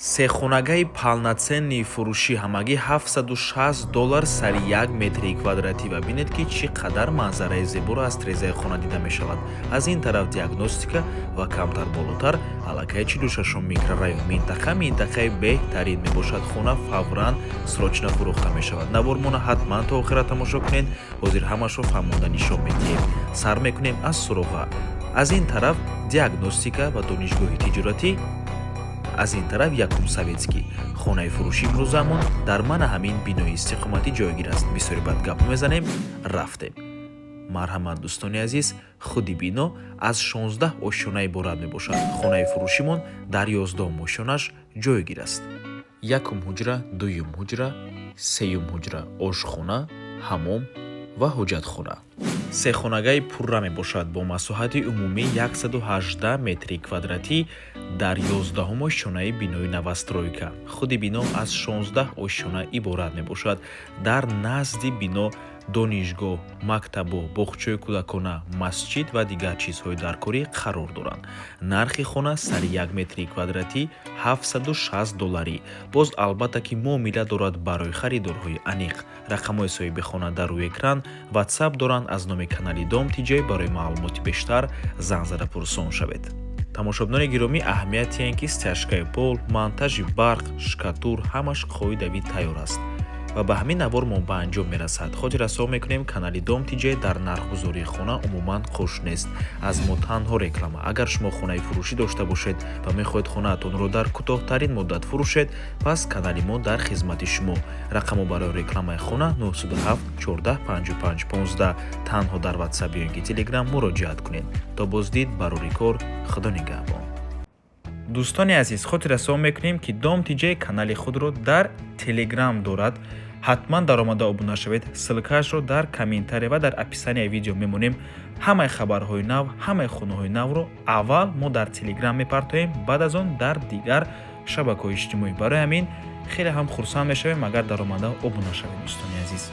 Сехонагаи полноценный фурӯшӣ ҳамагӣ 760 доллар сари 1 метри квадратӣ. Ва бинед, ки чӣ қадар манзараи зеборо аз трезаи хона дида мешавад. Аз ин тараф диагностика ва камтар болотар аллакай 46-ум микрорайон. Минтақа минтақаи беҳтарин мебошад. Хона фавран, срочно фурӯхта мешавад. Навормона ҳатман то охира тамошо кунед. Ҳозир ҳамашро фаҳмонда нишон медиҳем. Сар мекунем аз суроға. Аз ин тараф диагностика ва донишгоҳи тиҷоратӣ, аз ин тараф якум Советский. Хонаи фурӯши имрӯзамон дар мана ҳамин бинои истиқоматӣ ҷойгир аст. Бисёри бад гап мезанем, рафтем. Марҳамат, дӯстони азиз. Худи бино аз 16 ошёна иборат мебошад. Хонаи фурӯшимон дар 11-ум ошёнаш ҷойгир аст. Якум ҳуҷра, дуюм ҳуҷра, сеюм ҳуҷра, ошхона, ҳамом ва ҳоҷатхона. Сехонагаи пурра мебошад бо масоҳати умумӣ 118 метри квадратӣ дар 11-ум ошёнаи бинои новостройка. Худи бино аз 16 ошёна иборат мебошад. Дар назди бино донишгоҳ, мактабо, боғчаи кӯдакона, масҷид ва дигар чизҳои даркорӣ қарор доранд. Нархи хона сари 1 метри квадратӣ 760 долларӣ. Боз, албатта, ки муомила дорад. Барои харидорҳои аниқ рақамҳои соҳиби хона дар рӯи экран, Ватсап доранд. Аз номи канали Дом Тиҷай барои маълумоти бештар занг зада пурсон шавед. Тамошобинони гиромӣ, аҳамияти ин ки стяжкаи пол, монтажи барқ, штукатур, ҳамаш қоидавӣ тайёр аст. Ва ба ҳамин навор мо ба анҷом мерасад. Хотиррасон мекунем, канали Дом Тиҷай дар нархгузории хона умуман қуш нест. Аз мо танҳо реклама. Агар шумо хонаи фурӯшӣ дошта бошед ва мехоҳед хонаатонро дар кӯтоҳтарин муддат фурӯшед, пас канали мо дар хизмати шумо. Рақамо барои рекламаи хона 907 14 55 15. Танҳо дар Ватсап ё ин ки Телеграм муроҷиат кунед. То боздид, барори кор, Худо нигаҳбон. Дӯстони азиз, хотиррасон мекунем, ки Дом Тиҷай канали худро дар Телеграм дорад. Ҳатман даромада обуна шавед. Ссылкаашро дар комментария ва дар описанияи видео мемонем. Ҳамаи хабарҳои нав, ҳамаи хонаҳои навро аввал мо дар Телеграм мепартоем, баъд аз он дар дигар шабакаҳои иҷтимоӣ. Барои ҳамин хеле ҳам хурсанд мешавем, агар даромада обуна шавед, дӯстони азиз.